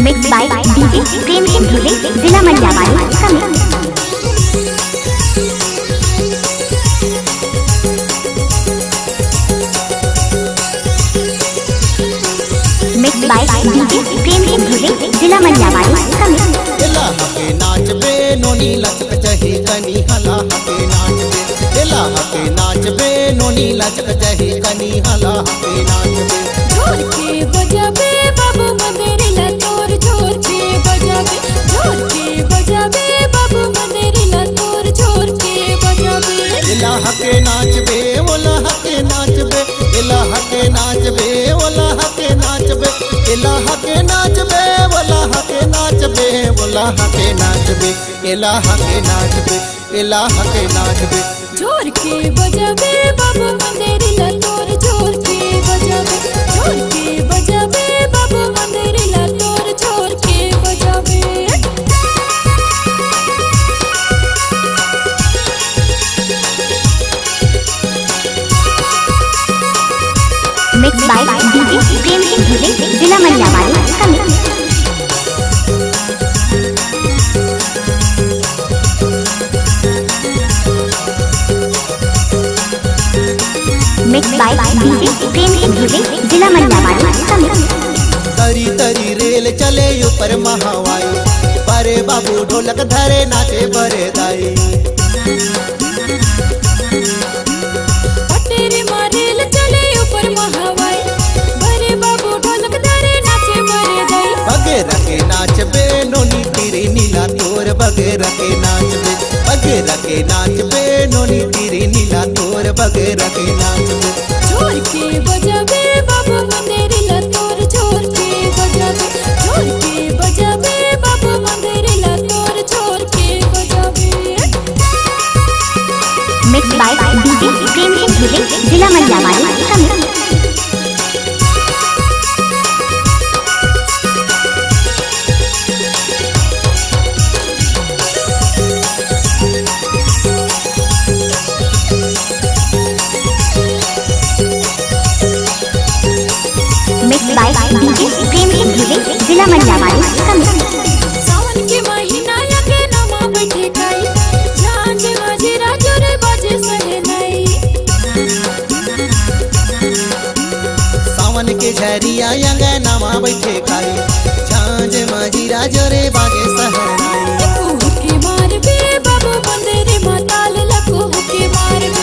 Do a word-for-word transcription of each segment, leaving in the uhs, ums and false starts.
Mixed by D J Prem Singh Dhurve, जिला मनियावाला, कमी। Mixed by D J Prem Singh Dhurve, जिला मनियावाला, कमी। एला हके नाचबे नोनी लचक जही कनी हला हके नाचबे। एला हके नाचबे नोनी लचक जही कनी हला हके नाचबे। जोर के बजाबे बाबू मंदिर ला तोर जोर के बजाबे। जोर के बजाबे बाबू मंदिर ला तोर जोर के बजाबे। एला हके नाचबे ओला हके नाचबे। एला हके नाचबे ओला हके नाचबे। एला हके नाचबे ओला हके नाचबे। ओला हके नाचबे एला हके नाचबे। एला हके नाचबे। जोर के बजाबे बाबू मंदिर ला तोर जोर के बजाबे। जोर के बजाबे बाबू मंदिर ला तोर जोर के बजाबे। Mixed by D J Prem Singh Dhurve, जिला मनियावाला, कमी। Mixed by D J Prem Singh Dhurve, जिला मनियावाला, कमी। तरी तरी रेल चले ऊपर महावाई, बरे बाबू ढोलक धरे नाचे बरे दाई। पटेरी मा रेल चले ऊपर महावाई, बरे बाबू ढोलक धरे नाचे बरे दाई। बगेरा के नाचबे नोनी तिरी नीला तोर बगेरा के नाचबे। बगेरा के नाचबे नोनी तिरी नीला तोर बगेरा के नाचबे। जोर के बजाबे बाबू मंदिर ला तोर जोर के बजाबे। जोर के बजाबे बाबू मंदिर ला तोर जोर के बजाबे। Mixed by D J Prem Singh Dhurve, जिला मनियावाला, कमी। Mixed by D J Prem Singh Dhurve, जिला मनियावाला, कमी। सावन के महीना लगे नमा बैठे काई, झांझ माझी राजो रे बाजे सहनाई। सावन के झरिया अंगना मा बैठे काई, झांझ माझी राजो रे बाजे सहनाई। कुहू के मारबे बाबू मंदिर मा ताल ला कुहू के मारबे।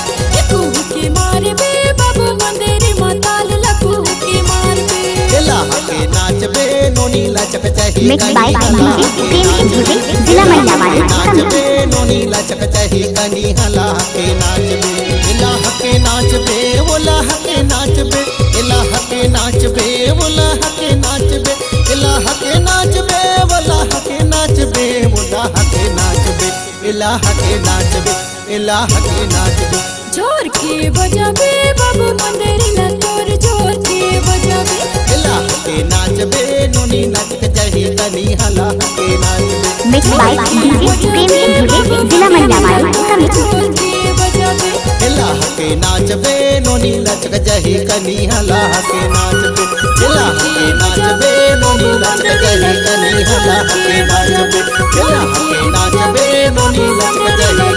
कुहू के मारबे बाबू मंदिर मा ताल ला कुहू के मारबे। एला हके नाचबे नोनी लचक जही Mixed by कनी हला D J हके प्रेम सिंह नाचबे। धुर्वे, जिला एला मनियावाला, हके कमी। नाचबे नोनी लचक जही कनी हला हके नाचबे। एला हके नाचबे ओला हके नाचबे। एला हके नाचबे ओला हके नाचबे। एला हके नाचबे ओला हके नाचबे। ओला हके नाचबे एला हके नाचबे। एला हके नाचबे। जोर के बजाबे बाबू मंदिर ला तोर जोर के बजाबे। एला हके नाचबे नोनी लचक जही कनी हला हके नाचबे। Mixed by D J Prem Singh Dhurve, जिला मनियावाला, कमी। जोर के बजाबे। एला हके नाचबे नोनी लचक जही कनी हला हके नाचबे। एला हके नाचबे नोनी लचक जही कनी हला हके नाचबे। एला हके नाचबे नोनी लचक जही